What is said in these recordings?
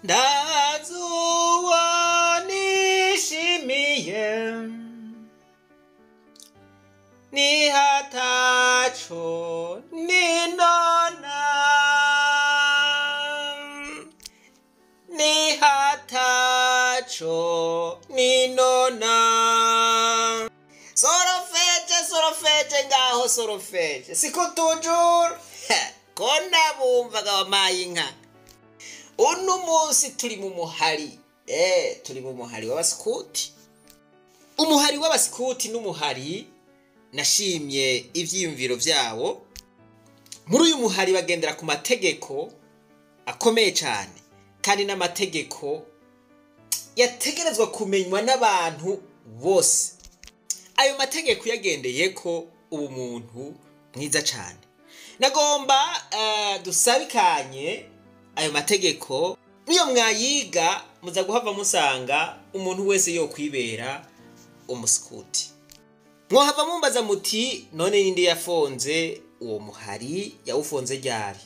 Ndazi uwo nishimiye, nihataco ninona, nihataco ninona. Solfège, solfège, ngaho solfège, siko toujours ko nabumvaga wamaye inka. Uno munsi turi mu muhari, turi mu muhari w'abasikuti. Umuhari w'abasikuti n'umuhari nashimye ivyiyumviro vyawo. Muri uyu muhari bagendera ku mategeko akomeye cyane, kandi n'amategeko yategerezwa kumenywa n'abantu bose. Ayo mategeko yagendeye ko ubu muntu mwiza cyane. Nagomba dusabikanye ayo mategeko, niyo mwayiga muza guhava musanga umuntu wese yokwibera umusikuti. Mwohava mumbaza muti none ninde yafonze uwo muhari, yawufonze ryari?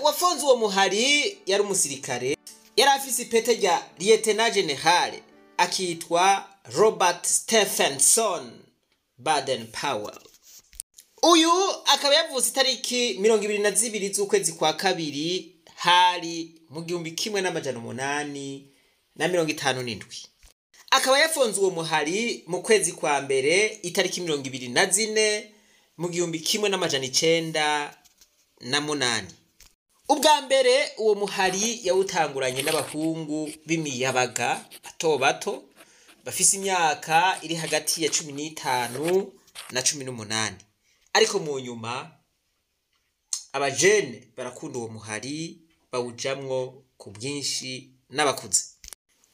Wafonze uwo muhari yari umusirikare, yari afise ipete rya lieutenant général, akitwa Robert Stephenson Baden Powell. Uyu akaba yavutse itariki 22 z'ukwezi kwa kabiri, hari mu 1857. Akaba yafonze uwo muhari mu kwezi kwa mbere itariki 24 mu 1908. Ubwa mbere uwo muhari yawutanguranye n'abahungu b'imiyabaga bato bato bafise imyaka iri hagati ya 15 na 18. Ariko mu nyuma abajene barakunda uwo muhari, bawujamwo ku bwinshi n'abakuze.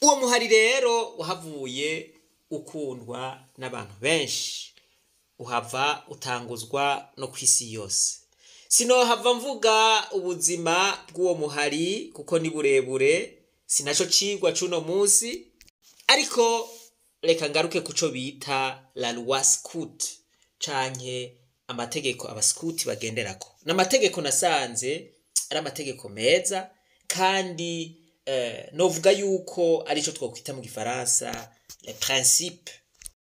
Uwo muhari rero wahavuye ukundwa n'abantu benshi, uhava utanguzwa no kw'isi yose. Sinohava mvuga ubuzima bw'uwo muhari kuko ni burebure, sinaco cigwa c'uno munsi, ariko reka ngaruke kuco bita la loi scout canke amategeko abaskuti bagenderako. N'amategeko nasanze ari amategeko meza, kandi novuga yuko arico twokwita mu gifaransa les principes.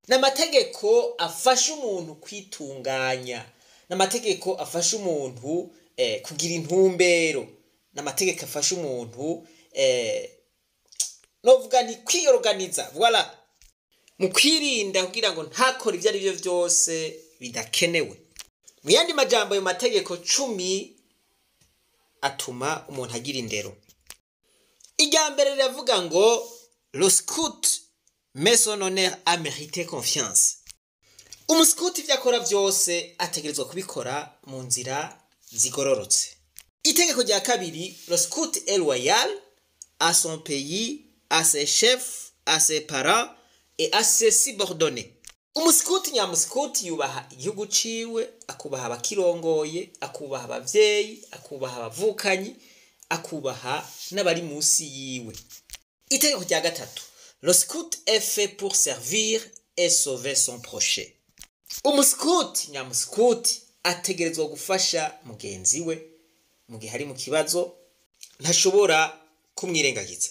N'amategeko afasha umuntu kwitunganya, n'amategeko afasha umuntu kugira intumbero, n'amategeko afasha umuntu novuga nti kwiyorganiza, voilà, mu kwirinda kugira ngo ntakore ivyo ari byo vyose bidakenewe. Mu yandi majambo, ayo mategeko 10 atuma umuntu agira indero. Irya mbere riravuga ngo le scout met son honneur à mériter confiance. Umuskuti ivyo akora vyose ategerezwa kubikora mu nzira zigororotse. Itegeko rya kabiri, le scout est loyal à son pays, à ses chefs, à ses parents et à ses subordonnés. Umuskuti nyamuskuti yubaha igihugu ciwe, akubaha abakirongoye, akubaha abavyeyi, akubaha abavukanyi, akubaha n'abari munsi yiwe. Itegeko rya gatatu, le scout est fait pour servir et sauver son prochain. Umuskuti nyamuskuti ategerezwa gufasha mugenzi we mu gihe ari mu kibazo, ntashobora kumwirengagiza.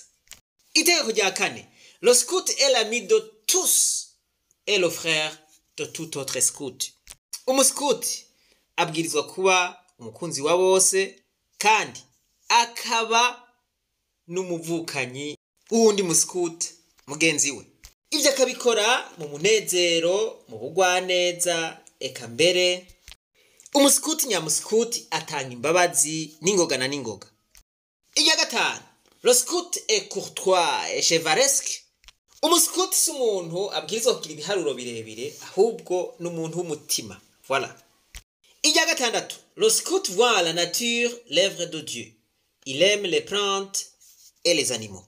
Itegeko rya kane, le scout est l'ami de tous et le frère de tout autre scout. Umuskuti abwirizwa kuba umukunzi wa bose, kandi akaba n'umuvukanyi w'uwundi muskuti mugenzi we. Ivyo akabikora mu munezero, mu bugwaneza, eka mbere umuskuti nyamuskuti atanga imbabazi n'ingoga na n'ingoga. Irya gatanu, le scout est courtois et chevaleresque. Umuskuti si umuntu abwirizwa kugira ibiharuro birebire, ahubwo ni umuntu w'umutima. Voilà. Irya gatandatu, le scout voit la nature l'œuvre de Dieu. Il aime les plantes et les animaux.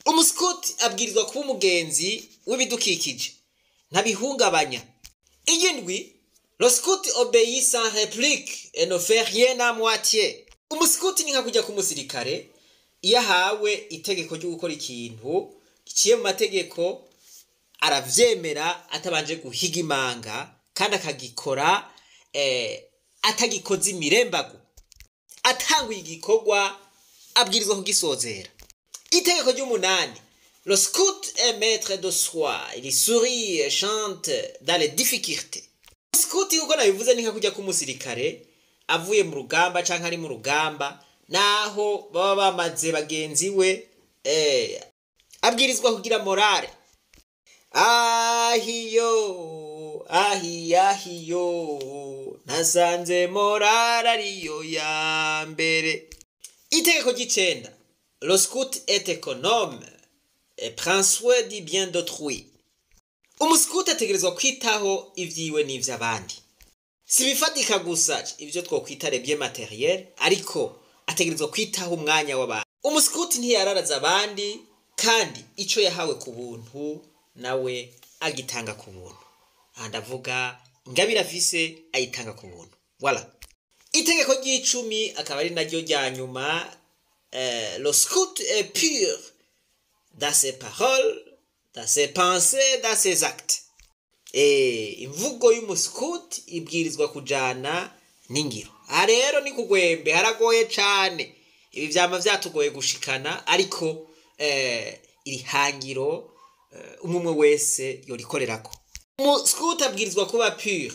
Umuskuti abwirizwa kuba umugenzi w'ibidukikije, ntabihungabanya. Iyindwi, le scout obéit sans réplique et ne fait rien à moitié. Umuskuti ni nka kujya ku musirikare, iyo ahawe itegeko ryo gukora ikintu giciye mu mategeko aravyemera atabanje guhiga imanga, kandi akagikora atagikoze imirembago. Atanguye igikorwa Abwirizwa kugisozera. Itegeko ry'umunani: le scout est maître de soi, il sourit et chante dans les difficultés. Scout, nkuko nabivuze, ni nka kujya k'umusirikare avuye mu rugamba canke ari mu rugamba, naho baba bamaze bagenzi we, abwirizwa kugira morale. Ahiyo, ahi ahiyo, nasanze morale ariyo ya mbere. Itegeko ry'icenda: le scout est économe et prend soin du bien d'autrui. Umuskuti ategerezwa kwitaho ivyiwe n'ivy'abandi. Si ibifatika gusa, ivyo twokwita les biens matériels, ariko ategerezwa kwitaho umwanya w'abandi. Umuskuti ntiyararaza abandi, kandi ico yahawe ku buntu nawe agitanga ku buntu. Aha ndavuga ingabire afise ayitanga ku buntu. Voilà. Itegeko ry'icumi, akaba ari naryo rya nyuma: le scout est pur dans ses paroles, dans ses pensées, dans ses actes. Imvugo y'umuskuti ibwirizwa kujana n'ingiro. Aha rero ni kugwembe, haragoye cane. Ibi vyama vyatugoye gushikana, ariko iri hangiro umwe umwe wese yorikorerako. Umuskuti abwirizwa kuba pur,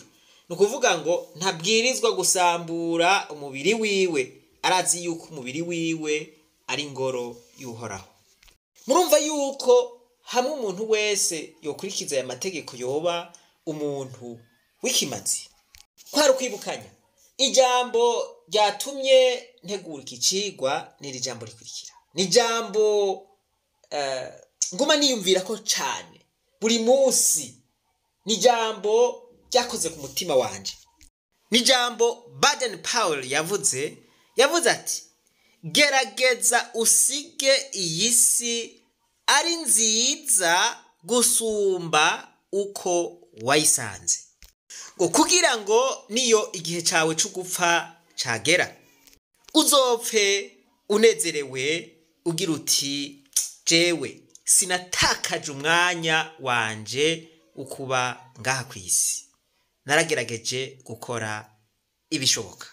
ni ukuvuga ngo ntabwirizwa gusambura umubiri wiwe. Arazi yuko umubiri wiwe ari ingoro y'Uhoraho. Murumva yuko hamwe umuntu wese yokurikiza aya mategeko yoba umuntu w'ikimazi. Kwari ukwibukanya. Ijambo ryatumye ntegura iki cigwa ni iri jambo rikurikira. Ni ijambo nguma niyumvira ko cane buri munsi. Ni ijambo ryakoze ku mutima wanje. Ni ijambo Baden Powell yavuze. Yavuze ati: "Gerageza usige iyi si ari nziza gusumba uko wayisanze", ngo kugira ngo niyo igihe cawe co gupfa cagera, uzopfe unezerewe, ugira uti: "Jewe sinatakaje umwanya wanje ukuba ngaha kw'isi, naragerageje gukora ibishoboka."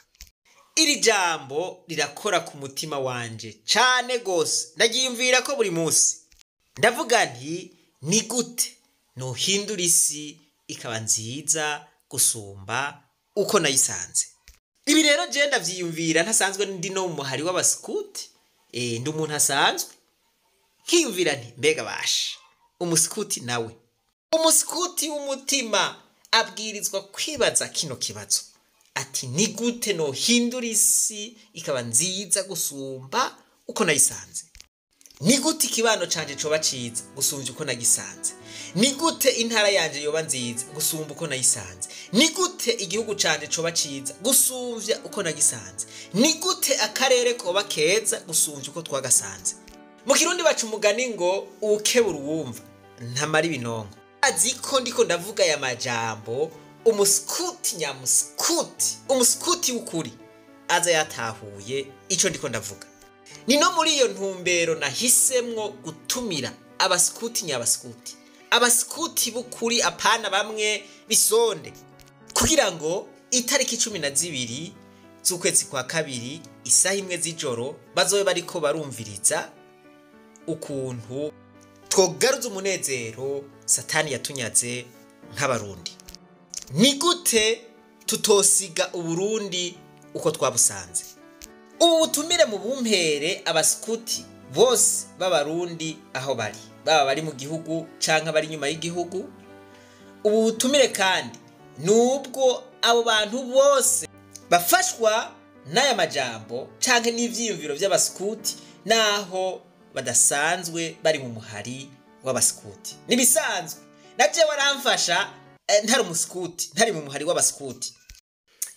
Iri jambo rirakora ku mutima wanje cane gose. Ndaryiyumvira ko buri munsi. Ndavuga nti: "Ni gute nohindura isi ikaba nziza gusumba uko nayisanze?" Ibi rero je ndavyiyumvira ntasanzwe ndi no mu muhari w'abasikuti, ndi umuntu asanzwe. Nkiyumvira nti: "Mbega basha, umusikuti nawe, umusikuti w'umutima, abwirizwa kwibaza kino kibazo ati: 'Ni gute nohindura isi ikaba nziza gusumba uko nayisanze? Ni gute ikibano canje coba ciza gusumvya uko nagisanze? Ni gute intara yanje yoba nziza gusumba uko nayisanze? Ni gute igihugu canje coba ciza gusumvya uko nagisanze? Ni gute akarere koba keza gusumvya uko twagasanze?'" Mu Kirundi baca umugani ngo uwukebura uwumva ntamara ibinonko. Azi ko ndiko ndavuga aya majambo, umuskuti nyamuskuti, umuskuti w'ukuri, aza yatahuye ico ndiko ndavuga. Ni no muri iyo ntumbero nahisemwo gutumira abaskuti nyabaskuti, abaskuti b'ukuri, apana bamwe bisonde, kugira ngo itariki 12 z'ukwezi kwa kabiri, isaha 1 z'ijoro, bazobe bariko barumviriza ukuntu twogaruza umunezero Satani yatunyaze nk'Abarundi. Ni gute tutosiga Uburundi uko twabusanze. Ubu butumire mu bumpere abaskuti bose b'Abarundi aho bari, baba bari mu gihugu canke bari inyuma y'igihugu. Ubu butumire kandi nubwo abo bantu bose bafashwa n'aya majambo canke n'ivyiyumviro vy'abaskuti, naho badasanzwe bari mu muhari w'abaskuti. Nibisanzwe naje waramfasha, ntari umuskuti, ntari mu muhari w'abaskuti.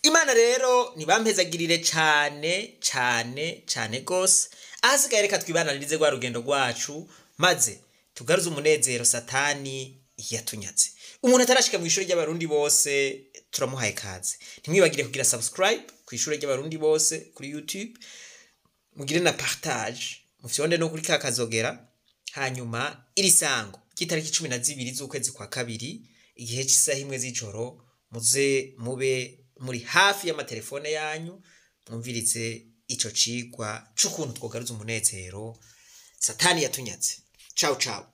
Imana rero nibampezagirire cane cane cane gose. Ahasigaye reka twibananirize rwa rugendo rwacu, maze tugaruze umunezero Satani yatunyaze. Umuntu atarashika mu ishuri ry'Abarundi bose turamuhaye kaze. Ntimwibagire kugira subscribe ku ishuri ry'Abarundi bose kuri YouTube, mugire na partage, mufyonde no kuri kakazogera. Hanyuma iri sango ry'itariki 12 z'ukwezi kwa kabiri, igihe cy'isaha 1 z'ijoro, muze mube muri hafi y'amatelefone yanyu mwumvirize. Ico cigwa c'ukuntu twogaruza umunezero Satani yatunyatse. Ciao ciao.